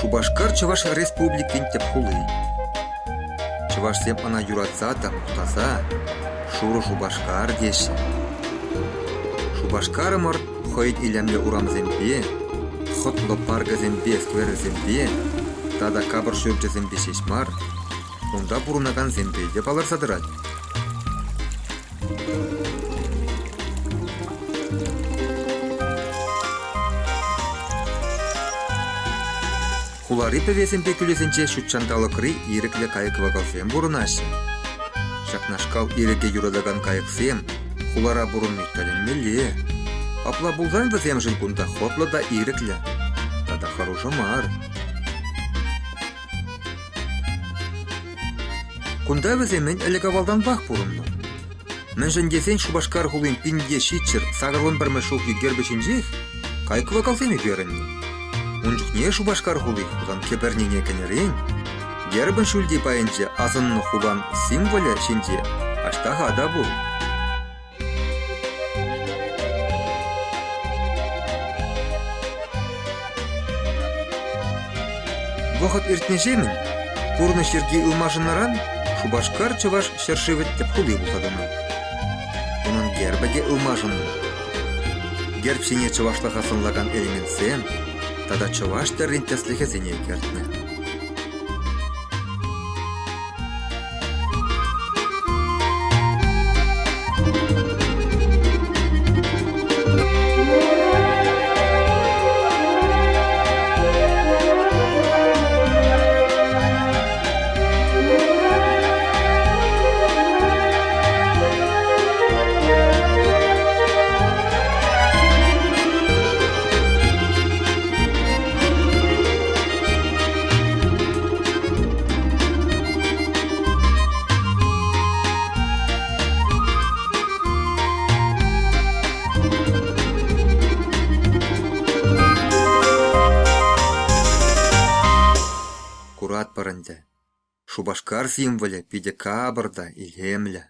Шупашкар Чӑваш Республикин тӗп хули. Чӑвашсем ӑна юратса та мухтаса «Шурӑ Шупашкар» теҫҫӗ. Шупашкарӑмӑр хӑйӗн илемлӗ урамсемпе, хӑтлӑ паркӗсемпе скверӗсемпе тата капӑр ҫурчӗсемпе ҫеҫ мар, унта пурӑнакансемпе те палӑрса тӑрать. Хулари пӗвесемпе кӳлӗсенче ҫутҫанталӑкри ирӗклӗ кайӑк-кӑвакалсем пурӑнаҫҫӗ. Ҫакнашкал ирӗке юратакан кайӑксем хулара пурӑнни тӗлӗнмелле. Апла пулсан вӗсемшӗн кунта хӑтлӑ та ирӗклӗ тата хӑрушӑ мар. Кунта вӗсем мӗн ӗлӗк-авалтанпах пурӑннӑ. Мӗншӗн тесен Шупашкар хулин 1700 81 ҫулхи гербӗ ҫинчех кайӑк-кӑвакалсем ӳкерӗннӗ. Ун чухне Шупашкар хули Хусан кӗпӗрнине кӗнӗрен гербӑн ҫӳлти пайӗнче асӑннӑ хулан символӗ ҫинче аҫтаха та пур. Вӑхӑт иртнӗҫемӗн пурнӑҫ йӗрки ылмашӑннӑран Шупашкар чӑваш ҫӗршывӗн тӗп хули пулса тӑнӑ. Унӑн гербӗ те ылмашӑннӑ. Герб ҫине чӑвашлӑха сӑнлакан элементсем тата чӑваш тӗррин тӗслӗхӗсене кӗртнӗ. Куратпӑр ӗнтӗ, Шупашкар символӗ питӗ капӑр та илемлӗ.